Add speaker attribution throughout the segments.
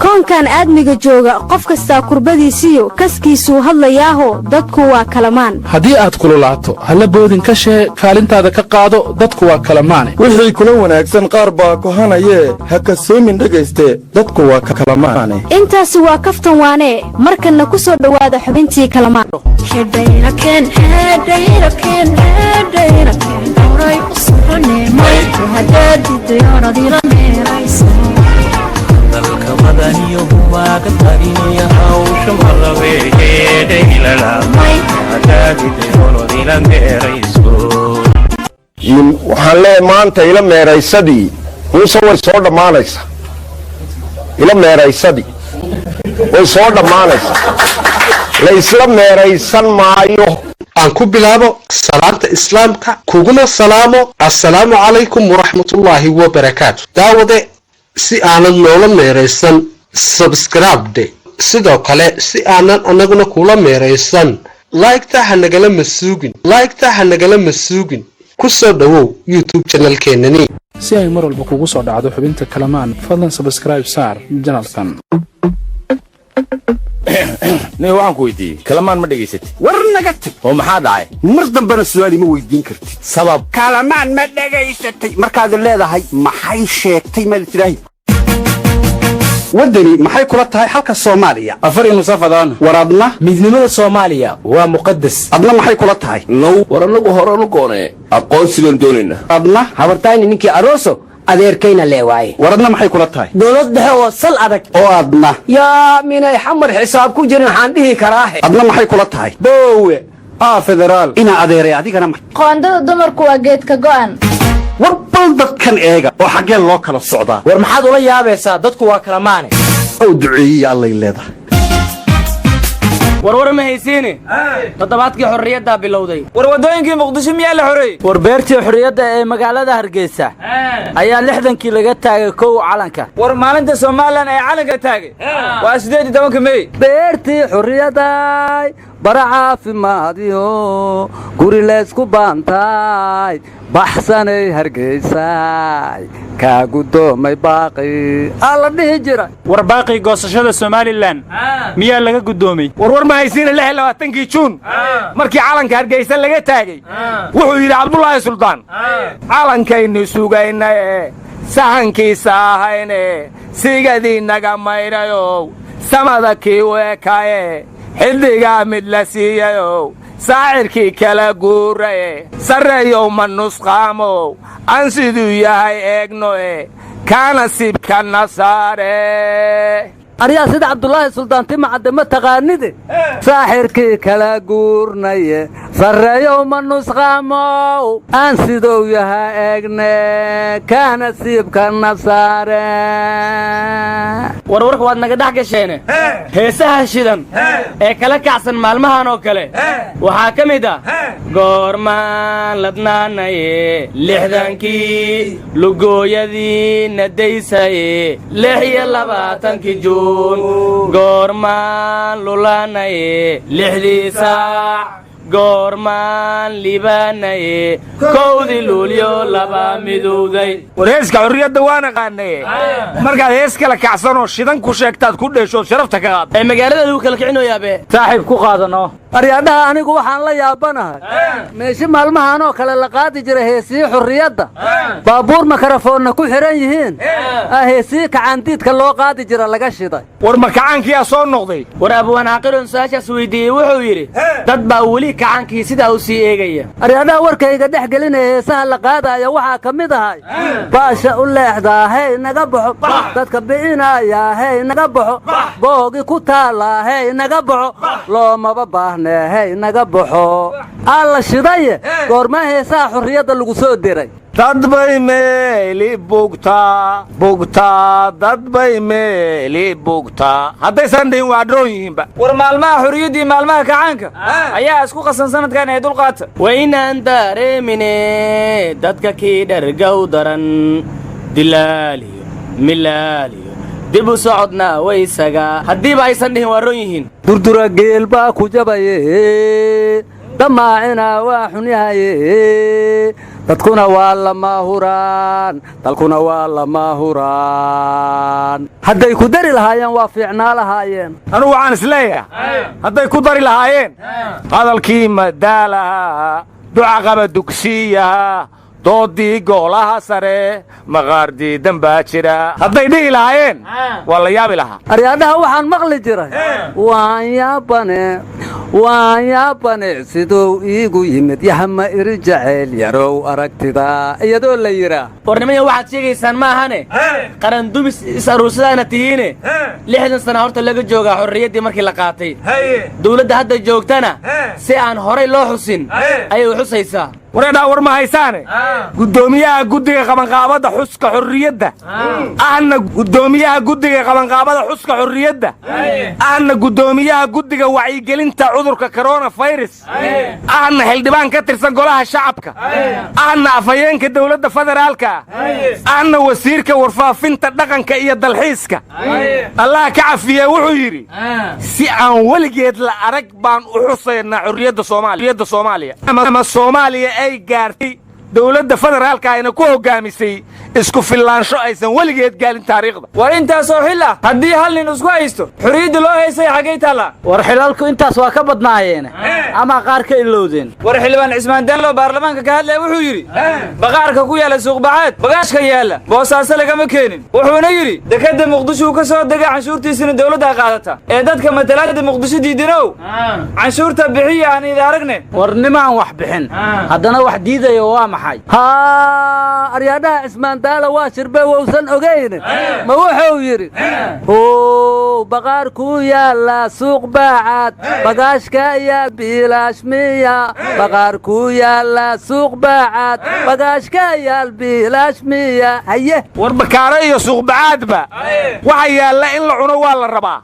Speaker 1: Koonkan aadmiga jooga, qof kastaa kurbadiisiyo kaskiisuu hadlayaaho, dadku waa kalamaan.
Speaker 2: Haddii aad kululaato, halla boodin ka shee, kaalintaada ka qaado, dadku waa kalamaane.
Speaker 3: Wixii kula wanaagsan qaar baa kohanayee, ha kasoomin dhegayste, dadku waa kalamaane.
Speaker 1: Intaasi waa kaftan waanee. Markanna ku soo dhowaada xubintii Kalamaan.
Speaker 4: Dalka madaniyo humaaga tariya, hawsha malaweedhaylaladaadidayoonodila meerayso.
Speaker 5: Waxaan leeyahay, maanta ila meeraysadii Muuse way soo dhammaanaysaa. Ila meeraysadii way soo dhammaanaysaa, la isla meeraysan maayo.
Speaker 6: Aan ku bilaabo salaamta Islaamka, kuguna salaamo assalaamu calaykum waraxmatullaahi wabarakaatu. Daawade, si aanad noola meeraysan, subscribe dhe. Sidoo kale, si aanan annaguna kula meeraysan, like-ta ha nagala masuugin, like-ta ha nagala masuugin. Ku soo dhowow YouTube channelkeenani.
Speaker 2: Si ay mar walba kugu soo dhacdo xubinta Kalamaan, fadlan subscribe saar channelkan.
Speaker 7: Nin, waxaan ku weydiiyey, Kalamaan ma dhegaysatid?
Speaker 8: War naga tag!
Speaker 7: Oo maxaa dhacay?
Speaker 8: Mar dambena su'aal ima weydiin kartid.
Speaker 7: Sabab?
Speaker 8: Kalamaan ma dhegaysatay markaad leedahay, maxay sheegtay maad tidhaahi? Waddani maxay kula tahay xalka Soomaaliya?
Speaker 7: Afar nusafadaan.
Speaker 8: War adna?
Speaker 9: Midnimada Soomaaliya waa muqadas.
Speaker 8: Adna maxay kula tahay?
Speaker 7: Now, war annagu horanu goonee, aqoonsi baan doonaynaa.
Speaker 8: Adna?
Speaker 10: Habartayni ninkii aroso, adeerkayna lee waaye.
Speaker 8: War adna maxay kula tahay?
Speaker 10: Dowlad dhexe oo sal adag.
Speaker 8: Oo adna?
Speaker 10: Yaa, minay Xamar xisaab ku jirin waxaan dhihi karaahe.
Speaker 8: Adna maxay kula tahay?
Speaker 7: Boowe aa federaal.
Speaker 8: Inaa adeeray, adigana?
Speaker 11: Qoondada dumarku waa geedka go'an.
Speaker 8: War bal dadkan eega, oo xaggeen loo kala socdaa?
Speaker 9: War maxaad ula yaabaysaa? Dadku waa kala maane.
Speaker 8: Ow duceeyiya allay leedahay.
Speaker 12: Warwar ma haysiine, toddobaadkii xorriyaddaa bilowday.
Speaker 13: War waddooyinkii Muqdisho miyaa la xoreeyey?
Speaker 14: War beertii xorriyadda ee magaalada Hargeysa ayaa 60-kii laga taagay kow calanka.
Speaker 13: War maalinta Somaliland ee calanka taagay waa 18-ka Mey.
Speaker 14: Beertii xorriyadday, bara caafimaadiyo guri laysku baantaay, baxsanay Hargeysay, kaa guddoomay baaqi aa la dhihi jira.
Speaker 15: War baaqii goosashada Somaliland miyaa laga guddoomay?
Speaker 7: Warwar ma haysiina, 26-kii Juun markii calanka Hargeysa laga taagay, wuxuu yidhi Cabdulaahi Suldaan: "Calankaynu sugaynaye, sahankiisa ahayne, sigadii naga mayrayow, samada kii weekaye, xiddigaa mid la siiyayow, saacirkii kala guuraye, sarreeyow ma nusqaamow, aan siduu yahay eegnoe, kaanasiibkana saare."
Speaker 14: Aryaa, sida Cabdulaahi Suldaan Timacadde ma taqaanide? Saaxirkii kala guurnaye, sarreeyow ma nusqaamow, aan sidou yaha eegne, kaanasiibkana saare.
Speaker 12: Warwarka waad naga dhex gasheene, heesaha shidan ee kala kacsan maalmahan oo kale waxaa ka mid ah "Goormaan ladnaanaye, 60-kii lugooyadii nadaysaye, 26-kii Juun, goormaan lulaanaye, 6-dii saac, goormaan liibaanaye, 1-dii Luulyo laba midowday."
Speaker 7: War heeska xorriyadda waa naqaanaye, markaad hees kala kacsanoo shidan ku sheegtaad ku dheeshood sharafta ka qaad.
Speaker 12: Ee magaalada lagu kala kicinoyaabe.
Speaker 14: Saaxiib ku qaadano. Aryaadhaha, anigu waxaan la yaabanahay, meeshe maalmahan oo kale la qaadi jiray heesihii xurriyadda, baabuur makarafoonna ku xidhan yihiin aa heesihii kacaandiidka loo qaadi jira laga shiday.
Speaker 7: War ma kacaankiyaa soo noqday?
Speaker 12: War abwaan caaqilon su-aashaas weydiiyey, wuxuu yidhi dad baa weli kacaankii sidaa u sii eegaya.
Speaker 14: Aryaadhaha, warkayga dhex gelinaya, heesaha la qaadaya waxaa ka mid ahay "Baasha u leexdaa hey naga baxo, dadka bi'inayaa hey naga baxo, boogi ku taallaa hey naga baxo, loomaba baahnee hey naga baxo" aa la shidaye. Goormaa heesaha xurriyadda lagu soo diray?
Speaker 7: Dad bay meeli bugtaa bugtaa, dad bay meeli bugtaa, haddaysan dhihin waa dhoon yihiinba.
Speaker 13: War maalmaha xorriyaddii maalmaha kacaanka ayaa isku qasan sanadkan ee dulqaata.
Speaker 12: Waynaan dareemine dadka kii dhargow daran, dilaaliyo milaaliyo dib u socodna waysaga, haddiiba aysan dhihin waa ron yihiin.
Speaker 14: Durdura geel baa ku jabaye. Damaacina waa xun yahaye, dadkuna waa lama huraan, dalkuna waa lama huraan. Hadday ku dari lahaayeen waa fiicnaa lahaayeen.
Speaker 7: Anugu waxaan isleeyahay, hadday ku dari lahaayeen hadalkii madaalaha, ducaqaba dugsiyaha, doodii goolaha sare, maqaar diidan baa jira, hadday dhihi lahaayeen waa la yaabi lahaa.
Speaker 14: Aryaadhaha, waxaan maqli jiray: "Waan yaabane, waan yaabane, siduu iigu yimid yahma iri jacayl yarow aragtida," iyadoo la yidhaa.
Speaker 12: Warnimaya, waxaad sheegaysaan ma ahane, qaran dumis is aruursadaana tihiine. 60 sana horta laga joogaa xorriyaddii markii la qaatay. Dawladda hadda joogtana si aan horay loo xusin ayay u xusaysaa.
Speaker 7: Wareedhaa, war ma haysaane? Guddoomiyaha guddiga qabanqaabada xuska xorriyadda, ahna guddoomiyaha guddiga qabanqaabada xuska xorriyadda, ahna guddoomiyaha guddiga wacyigelinta cudurka coronavirus, ahna xildhibaan ka tirsan golaha shacabka, ahna afhayeenka dowladda federaalka, ahna wasiirka warfaafinta, dhaqanka iyo dalxiiska, Allah ka cafiye, wuxuu yidhi: "Si aan weligeed la arag baan u xusaynaa xorriyadda Soomaaliya, ama Soomaaliya ay gaartay, dowladda federaalka ayna ku hoggaamisay isku fillaansho aysan weligeed gaalin taariikhda."
Speaker 13: War intaasoo xil ah haddii hal nin isku haysto, xorriyadda loo haysay xaggay taallaa?
Speaker 9: War xilalku intaas waa ka badnaayeene, ama qaar ka ilowdeen.
Speaker 13: War xildhibaan Cismaan Danlo baarlamaanka ka hadlaya wuxuu yidhi: "Baqaarka ku yaalla Suuqbacaad bagaashka yaalla Boosaaso lagama keenin." Wuxuuna yidhi: "Dekadda Muqdisho uu ka soo dega, canshuurtiisina dowladdaa qaadata, ee dadka matalaadda Muqdisho diidanow, canshuurta bixiya, aan idi aragne."
Speaker 9: War nimaan wax bixin haddana wax diidaya waa maxay?
Speaker 14: Haa, aryaadhaha, Cismaan Daala waa shirbe wowsan ogayne. Ma wuxuu yidhi: "How baqaar ku yaalla Suuq Baacaad bagaashka yaa biilaash miya? Baqaar ku yaalla Suuq Baacaad bagaashka yaal biilaash miya?" Haye.
Speaker 7: War bakaaro iyo Suuqbacaadba waxa yaalla in la cuno waa la rabaa,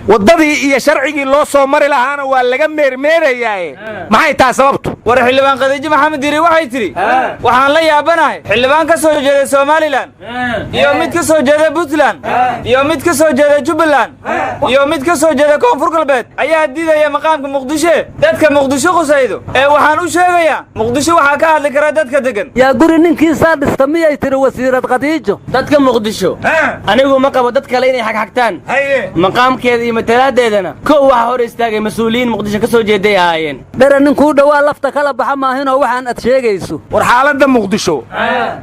Speaker 7: waddadii iyo sharcigii loo soo mari lahaana waa laga meermeerayaaye. Maxay tahay sababtu?
Speaker 13: War xildhibaan Khadiijo Maxamed Diiri waxay tidhi: "Waxaan la yaabanahay xildhibaan ka soo jeeda Somaliland iyo mid ka soo jeeda Puntland iyo mid ka soo jeeda Jubbaland iyo mid ka soo jeeda Koonfur Galbeed ayaa diidaya maqaamka Muqdisho, dadka Muqdisho khusaydo. Ee waxaan u sheegayaa, Muqdisho waxaa ka hadli kara dadka degan."
Speaker 14: Yaa guri ninkiisaa dhista miyay tiri wasiirad Khadiijo?
Speaker 12: Dadka Muqdisho anigu ma qabo dad kale inay xagxagtaan. Maqaamkeeda iyo matalaaddeedana kow waxaa hor istaagay mas-uuliyiin Muqdisho ka soo jeeday ahaayeen.
Speaker 14: Dhere, ninkuu dhowaa lafta kala baxa maahinoo waxaan ad sheegayso.
Speaker 7: War xaaladda Muqdisho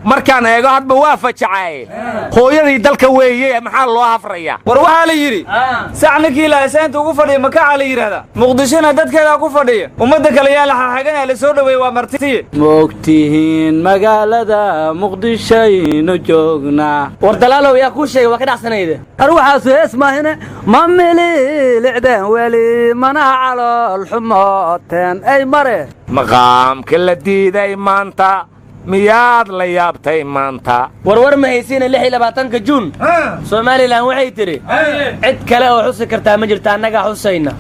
Speaker 7: markaan eego hadba waa fajacaaye. Hooyadii dalka weeye, maxaa loo hafrayaa?
Speaker 13: War waxaa la yidhi: "Sac ninkii lahaseenta ugu fadhiya makaca la yidhahdaa." Muqdishona dadkeedaa ku fadhiya. Ummadda kale yaa la xaxaganaya, la soo dhoweeye, waa martiye.
Speaker 9: Ma ogtihiin magaalada Muqdishaynu joognaa?
Speaker 12: War dalaalow, yaa kuu sheegay? Waa ka dhacsanayda.
Speaker 14: Ar waxaasu hees maahine, ma mililicdeen weli mana calool xumooteen ay mare.
Speaker 7: Maqaamka la diiday maanta miyaad la yaabtay maanta?
Speaker 12: Warwar ma haysiina, 26-ka Juun Somaliland waxay tidhi: "Cid kale oo xusi kartaa ma jirta, annagaa xusayna."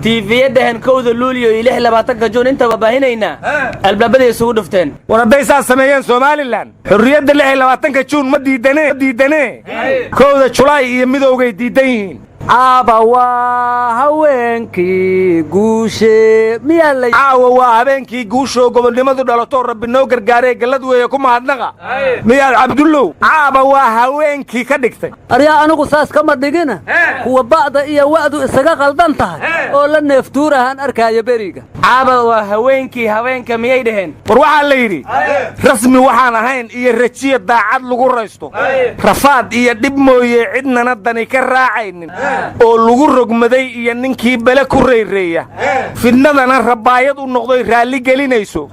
Speaker 12: Tiifiya dhaheen 1-da Luuliyo iyo 26-ka Juun intaba baahinaynaa, albaabaday isugu dhufteen.
Speaker 7: War hadday saas sameeyeen Somaliland, xorriyadda 26-ka Juun ma diidane, 1-da Julaay iyo midowgay diidan yihiin.
Speaker 14: Caaba waa haweenkii guushe miyaa la
Speaker 7: Caawa waa habeenkii guushoo gobonnimadu dhalatoo Rabbi noo gargaaree, gallad weeye ku mahadnaqa. Miyaad Cabdullow caaba waa haweenkii ka dhigtay?
Speaker 14: Aryaa, anigu saas kama dhigina. Kuwa ba'da iyo wa'du isaga qaldan tahay oo la neeftuurahaan arkaaya beriga.
Speaker 12: Caaba waa haweenkii haweenka miyay dhaheen?
Speaker 7: War waxaa la yidhi: "Rasmi waxaan ahayn iyo rajiya daacad lagu raysto, rafaad iyo dhib mooye cidnana dani ka raacaynin, oo lagu rogmaday iyo ninkii bele ku rayreeya, fidnadana rabaayad u noqdoy raalli gelinayso,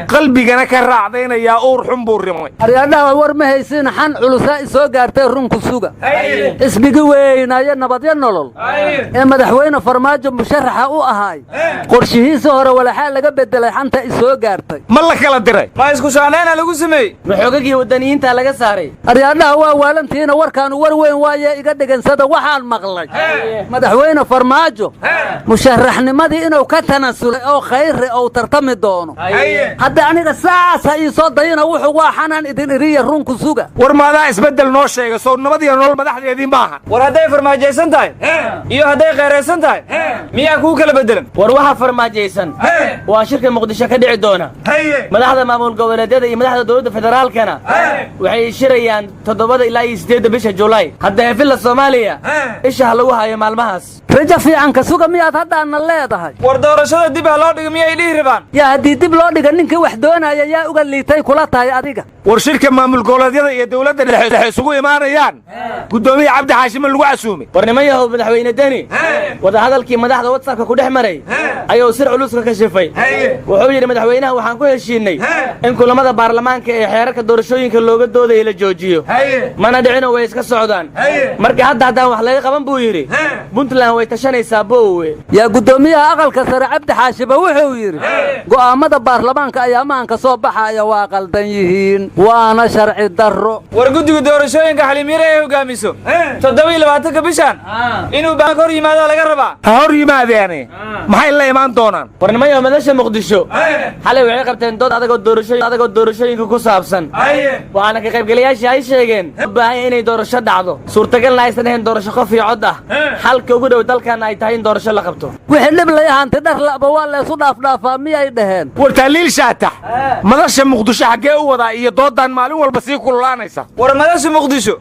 Speaker 7: qalbigana ka raacdaynayaa, uur xun buu rimay."
Speaker 14: Aryaadhaha, war ma haysiin, xan culusaa isoo gaartay, runku suga. Xisbigi weynaaye Nabadyo Nolol ee madaxweyne Farmaajo musharaxa u ahaay, qorshihiisii hore walaxaa laga beddelay, xanta isoo gaartay.
Speaker 7: Ma la kala diray?
Speaker 13: Ma isku shaandhayna lagu sameeyey?
Speaker 12: Ma xogagii waddaniyiintaa laga saaray?
Speaker 14: Aryaadhaha, waa waalantihiina, warkaanu war weyn waaye, iga dhegansada. Waxaan maqlay
Speaker 7: Arag.
Speaker 14: Madaxweyne Farmaajo musharaxnimadii inuu ka tanasulay oo Khayre ou tartami doono. Hadda aniga saas ha ii soo dayina, wuxuu waa xanaan idin iriya, runku suga.
Speaker 7: War maadaa isbeddel noo sheega? Sow nabad iyo nolol madaxdeedii maaha.
Speaker 13: War hadday farmaajaysan tahay iyo hadday khayraysan tahay, miyaa kuu kala beddelan?
Speaker 12: War waxaa farmaajaysan waa shirka Muqdisho ka dhici doona. Madaxda maamul goboleedyada iyo madaxda dowladda federaalkana waxay shirayaan 7 ilaa iyo 8-da bisha Julaay. Hadda hefilla Soomaaliya isha ha lagu hayo maalmahaas.
Speaker 14: Rajo fiican ka suga miyaad haddaana leedahay?
Speaker 13: War doorashada dib ha loo dhigo miyay dhihi rabaan?
Speaker 14: Yaa, haddii dib loo dhiga, ninkii wax doonaya yaa uga liitay kula tahay adiga?
Speaker 7: War shirka maamul goboleedyada iyo dowladda dhexe isugu imaanayaan, guddoomiye Cabdi Xaashime lagu casuumay.
Speaker 12: War niman yahow, madaxweyne Deni wadahadalkii madaxda WhatsAppka ku dhex maray ayuu sir culus ka kashifay. Wuxuu yidhi madaxweynaha: "Waxaan ku heshiinay in kulamada baarlamaanka ee xeerarka doorashooyinka looga doodaya la joojiyo, mana dhicinoo way iska socdaan. Marka hadda haddaan wax laga qaban," buu yidhi, "Puntland way tashanaysaa boowe."
Speaker 14: Yaa, guddoomiyaha aqalka sare Cabdi Xaashiba wuxuu yidhi go'aammada baarlamaanka ayaamahan ka soo baxaya waa qaldan yihiin, waana sharci darro.
Speaker 13: War guddiga doorashooyinka Xaliimyare ay hogaamiso 27-ka bishan inuu baanka hor yimaadaa laga rabaa.
Speaker 7: Ha hor yimaadeene, maxay la imaan doonaan?
Speaker 12: War nimanyahow, madasha Muqdisho xalay waxay qabteen dood adagoo doorashooyin adagoo doorashooyinka ku saabsan, waxaana ka qaybgalayaashii ay sheegeen u baahan yahay inay doorasho dhacdo, suurtagalna aysan ahayn doorasho qof iyo cod ah, xalka ugu dhow dalkana ay tahay in doorasho la qabto.
Speaker 14: Wixii dhib lay ahaanti dhar la'ba waa laysu dhaafdhaafaa miyay dhaheen?
Speaker 7: War Taaliil Shaatax madasha Muqdisho xaggee u wadaa iyo doodaan maalin walba sii kululaanaysa?
Speaker 13: War madasha Muqdisho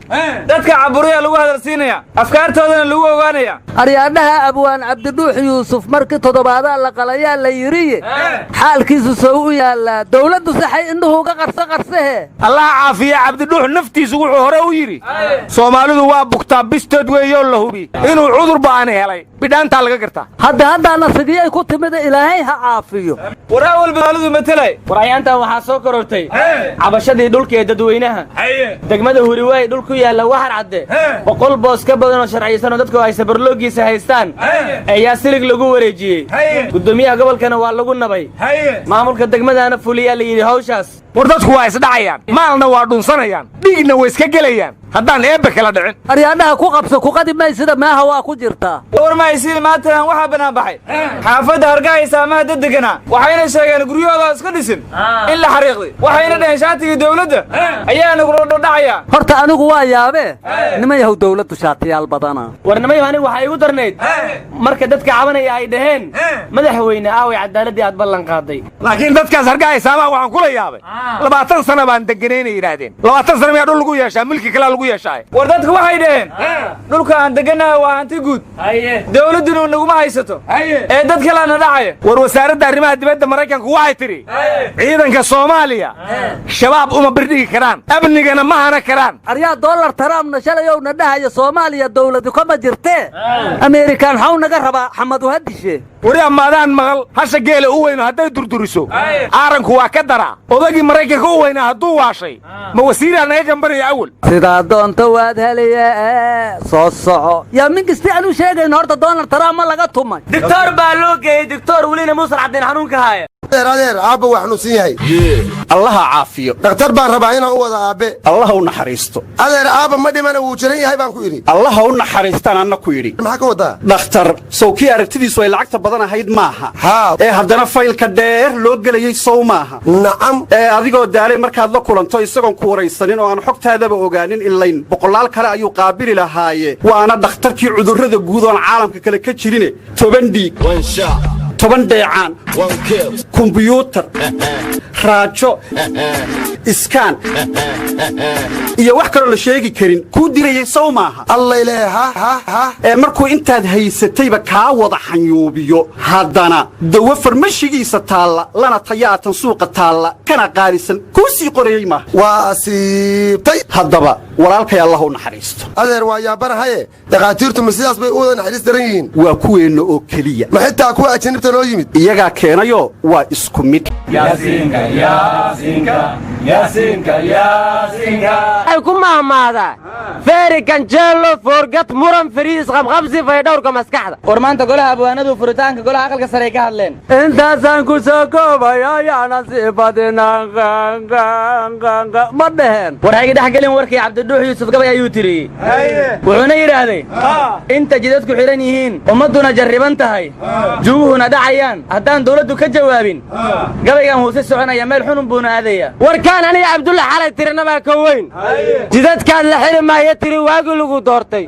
Speaker 13: dadka caburiyaa lagu hadalsiinaya, afkaartoodana lagu ogaanaya.
Speaker 14: Aryaadhaha, abwaan Cabdidhuux Yuusuf markii toddobaadaa la qalayaa la yidhiye, xaalkiisu sow u yaallaa? Dawladdu saxay indhuhu uga qarso qarsahe.
Speaker 7: Allaha caafiya, Cabdidhuux naftiisu wuxuu hore u yidhi: "Soomaalidu waa bugtaa, bistood weeyoo la hubi inuu cudur ba'ani helay, bidhaantaa laga gartaa."
Speaker 14: Hadda haddaana sigiyay ku timida, Ilaahay ha caafiyo.
Speaker 13: War awalba maalidu matelay.
Speaker 12: War ayaantan waxaa soo korortay cabashadii dhulka ee dadweynaha degmada Huriwaay. Dhul ku yaalla Waxar Cadde, 100 boos ka badan oo sharciysan oo dadku ay sabarloogiisa haystaan ayaa silig lagu wareejiyey. Guddoomiyaha gobolkana waa lagu nabay, maamulka degmadana fuliyaa la yidhi hawshaas.
Speaker 7: War dadku waa isdhacayaan, maalna waa dhunsanayaan, dhiigna way iska gelayaan haddaan eebbe kala dhicin.
Speaker 14: Aryaadhaha, ku qabso kuqadi maysida, maaha waa ku jirtaa.
Speaker 13: War mahaysiin, maantadan waxaa bannaan baxay xaafadda Hargaha Saamaha dedeganaa, waxayna sheegeen guryahooda iska dhisin in la xariiqday, waxayna dhaheen shaatigii dawladda ayaa nagula dhadhacaya.
Speaker 14: Horta anigu waa yaabee, niman yahow, dawladdu shaatiyaal badana.
Speaker 12: War nimayow, anigu waxaa igu darnayd marka dadka cabanaya ay dhaheen: "Madaxweyne, aaway cadaaladii aad ballan qaaday?"
Speaker 7: Laakiin dadkaas Hargaha Saamaha waxaan kula yaabay, 20 sano baan deganaynay yidhaahdeen. 20 sano miyaa dhul lagu yeeshaa? Milki kalaa lagu yeeshaa.
Speaker 13: War dadku waxay dhaheen dhulka aan degannahay waa hanti guud, dawladduna naguma haysato ee dad kalaana dhacaya.
Speaker 7: War wasaaradda arrimaha dibadda Maraykanku waxay tidhi ciidanka Soomaaliya Shabaab uma birdhigi karaan, amnigana ma hana karaan.
Speaker 14: Aryaa, Donald Trumpna shalayowna dhahaya Soomaaliya dawladu kama jirtee, Ameerikaan xaw naga rabaa? Xamadu ha dishe.
Speaker 7: Wari amaadaan maqal, hasha geela u weyno hadday durduriso aaranku waa ka daraa. Odagii Maraykanka u weynaa hadduu waashay, ma wasiiraa naga gambanaya awal?
Speaker 14: Sidaa doonto waad helaye, soo soco. Yaa, min kasti aanu sheegayno, horta Donald Trump ma laga tumay?
Speaker 12: Doctor baa loo geeyey, doctor welina muusan caddayn xanuunka haaya.
Speaker 16: Adeer, adeer, aabba waa xanuunsan yahay.
Speaker 8: Allaha caafiyo.
Speaker 16: Dhakhtar baan rabaa inaan u wada aabbe.
Speaker 8: Allaha u naxariisto.
Speaker 16: Adeer, aabba ma dhimana, wuu jiran yahay baan ku idhi.
Speaker 8: Allaha u naxariistaan anna ku yidhi.
Speaker 16: Maxaa ka wadaa?
Speaker 8: Dhakhtar sow kii aragtidiisu ay lacagta badan ahayd maaha?
Speaker 16: Haa.
Speaker 8: Ee haddana faylka dheer loo gelayey sow maaha?
Speaker 16: Nacam.
Speaker 8: Ee adigoo daalay markaad la kulanto, isagoon ku waraysanin oo aan xogtaadaba ogaanin, ilayn boqolaal kale ayuu qaabili lahaaye. Waana dhakhtarkii cudurrada guud oon caalamka kale ka jirine, 10 dhiig, 10 dheecaan, kumbuyuutar, raajo, scan iyo wax kaloo la sheegi karin kuu dirayay sow maaha?
Speaker 16: Allayle, ha ha ha.
Speaker 8: Ee markuu intaad haysatayba kaa wada xanyuubiyo, haddana dawo farmashigiisa taalla lana tayaatan suuqa taalla kana qaalisan kuu sii qorayey maaha?
Speaker 16: Waa asiibtay.
Speaker 8: Haddaba walaalkay, Allah u naxariisto.
Speaker 16: Adeer, waa yaabanahaye, dhakhaatiirtu ma sidaas bay u wada naxariis daran yihiin?
Speaker 8: Waa kuweenna oo keliya.
Speaker 16: Ma xitaa kuwa ajanibta noo yimid?
Speaker 8: Iyagaa keenayoo waa isku mid.
Speaker 4: Yaasinka, Yaasinka,
Speaker 12: Ay ku mahmaadaa feeri ganjeelo foorgad muran fariis qabqabsi faydhowrka maskaxda. War maanta golaha abwaanadu furitaanka golaha aqalka sare ay ka hadleen.
Speaker 14: Intaasaan ku soo koobaya, yaana sii badinaan, ma dheheen.
Speaker 12: War hayga dhex gelin warkii Cabdidhuux Yuusuf Gabay ayuu tiriyey, wuxuuna yidhaahday: inta jidadku xidhan yihiin, ummadduna jarriban tahay, juguhuna dhacayaan, haddaan dawladdu ka jawaabin, gabaygan wuu si soconaya, meel xunun buuna aadaya. Warkaan aniga Cabdulla xalay tirinabaa ka weyn. Jidadkaad la xili maayo tiri waagii lagu doortay,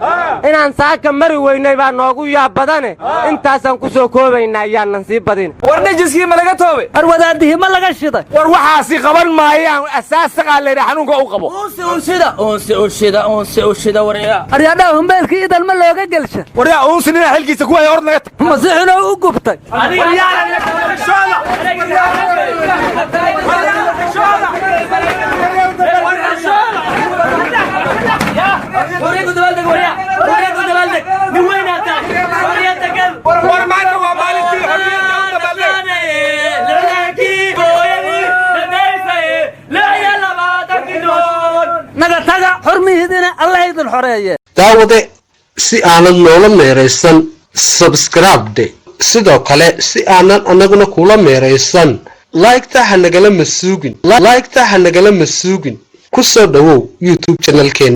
Speaker 12: inaan saaka mari weynay baa noogu yaab badane. Intaasaan ku soo koobaynaa, ayaanan sii badin.
Speaker 13: War dhajiskii ma laga toobay?
Speaker 14: War wadaadihii ma laga shiday?
Speaker 7: War waxaasi qaban maayaan. Asaasaqaa laydha xanuunka u qabo.
Speaker 12: Uunsi ushida, uunsi ushida, uunsi ushida, waryaa.
Speaker 14: Aryadhaha, humbeelkii idan ma looga gelsha?
Speaker 7: Waryaa, uunsi nina xilkiisa ku haya, ord naga tag.
Speaker 14: Masixinoo u gubtay.
Speaker 7: War maanta waa maalintii xorriyadda, u dabaaldeg.
Speaker 14: Naga taga, xurmihiidina Allah idin xoreeye.
Speaker 6: Daawade, si aanad noola meeraysan, subscribe dhe. Sidoo kale, si aanan annaguna kula meeraysan, like-ta ha nagala masuugin, like-ta ha nagala masuugin. Ku soo dhowow YouTube channelkeena.